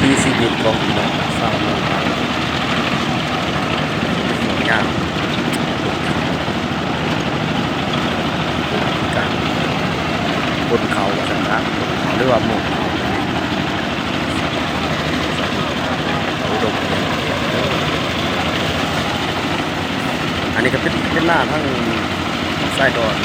ວິຖີຊີວິດຂອງພີ່ນ້ອງຊາວເມືອງບາງ ເປັນຫມອກຍາງ ການຂົນເຂົ້າວ່າຊັ້ນຊະ ຂົນເຂົ້າ ຫຼືວ່າໝົກເຂົ້າ ອຸດົມ ອັນນີ້ກໍເປັນ ເປັນໜ້າທາງຊາຍດອນ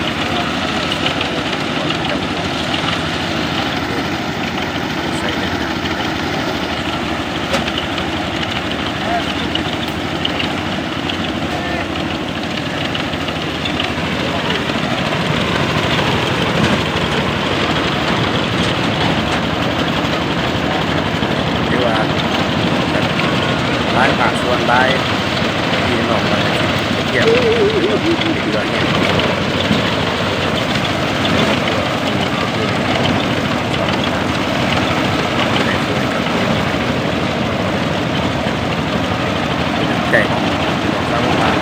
ຖືວ່າ ຫຼາຍພາກສ່ວນ ຫຼາຍພີ່ນ້ອງກໍໄດ້ເກັບກ່ຽວ ເຫຼືອແຮງ ໃຈຂອງພີ່ນ້ອງຊາວເມືອງບາງ.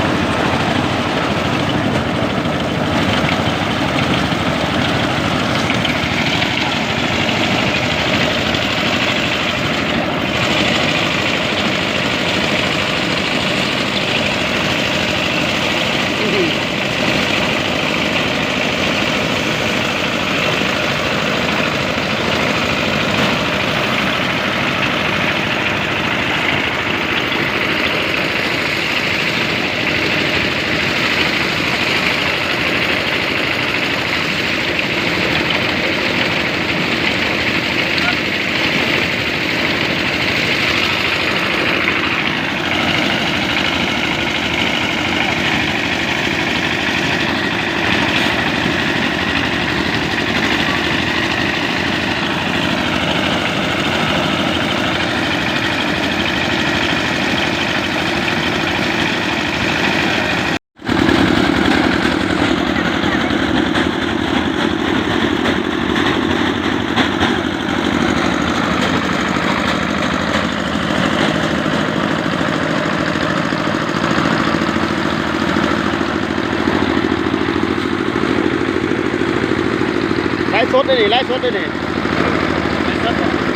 ໄລຟ໌ສົດເດ້ນີ້ ໄລຟ໌ສົດເດ້ນີ້.